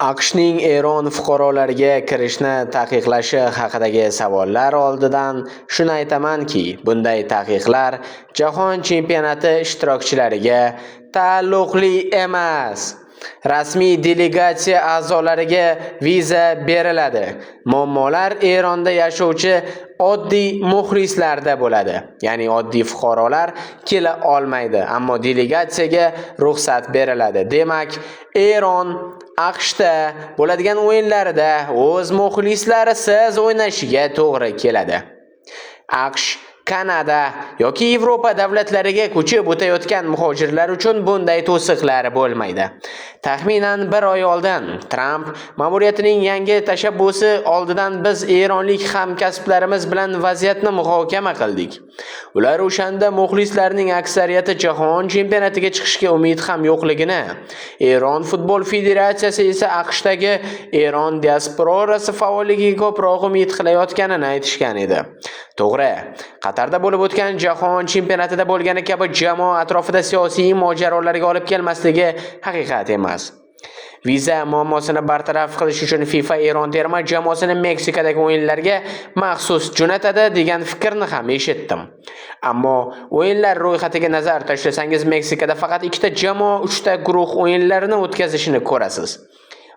AQShning Eron fuqarolariga kirishni taqiqlashi haqidagi savollar oldidan shuni aytamanki, bunday taqiqlar Jahon chempionati ishtirokchilariga taalluqli emas. Rasmiy delegatsiya a'zolariga viza beriladi. Muammolar Eronda yashovchi oddiy muxlislarda bo'ladi. Ya'ni oddiy fuqarolar kela olmaydi, ammo delegatsiyaga ruxsat beriladi. Demak, Eron AQShda bo'ladigan o'yinlarida o'z muxlislarisiz o'ynashiga to'g'ri keladi. AQSh, Kanada yoki Yevropa davlatlariga ko'chib o'tayotgan muhojirlar uchun bunday to'siqlar bo'lmaydi. Taxminan bir oy oldin Tramp ma'muriyatining yangi tashabbusi oldidan biz eronlik hamkasblarimiz bilan vaziyatni muhokama qildik. Ular o'shanda muxlislarning aksariyati jahon chempionatiga chiqishga umid ham yo'qligini, Eron futbol federatsiyasi esa AQShdagi Eron diasporasi faolligiga ko'proq umid qilayotganini aytishgan edi. To'g'ri, Qatarda bo'lib o'tgan jahon chempionatida bo'lgani kabi jamoa atrofida siyosiy mojarolarga olib kelmasligi haqiqat emas. Viza muammosini bartaraf qilish uchun FIFA Eron terma jamoasini Meksikadagi o'yinlarga maxsus jo'natadi degan fikrni ham eshitdim. Ammo o'yinlar ro'yxatiga nazar tashlasangiz, Meksikada faqat ikkita jamoa uchta guruh o'yinlarini o'tkazishini ko'rasiz.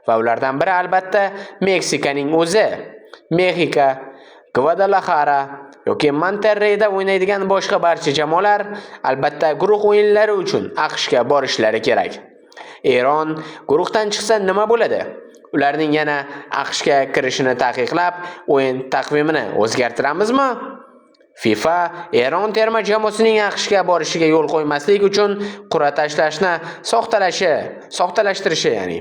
Va ulardan biri albatta Meksikaning o'zi. Mexiko, Gvadalahara yoki Monterreyda o'ynaydigan boshqa barcha jamoalar albatta guruh o'yinlari uchun AQShga borishlari kerak. Eron guruhdan chiqsa nima bo'ladi? Ularning yana AQShga kirishini taqiqlab, o'yin taqvimini o'zgartiramizmi? FIFA Eron terma jamoasining AQShga borishiga yo'l qo'ymaslik uchun qur'a tashlashni soxtalashtirishi, ya'ni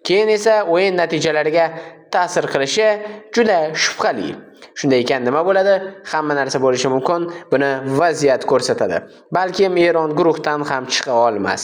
keyin esa o'yin natijalariga ta'sir qilishi juda shubhali. Shunday ekan, nima bo'ladi? Hamma narsa bo'lishi mumkin. Buni vaziyat ko'rsatadi. Balkim Eron guruhdan ham chiqa olmas.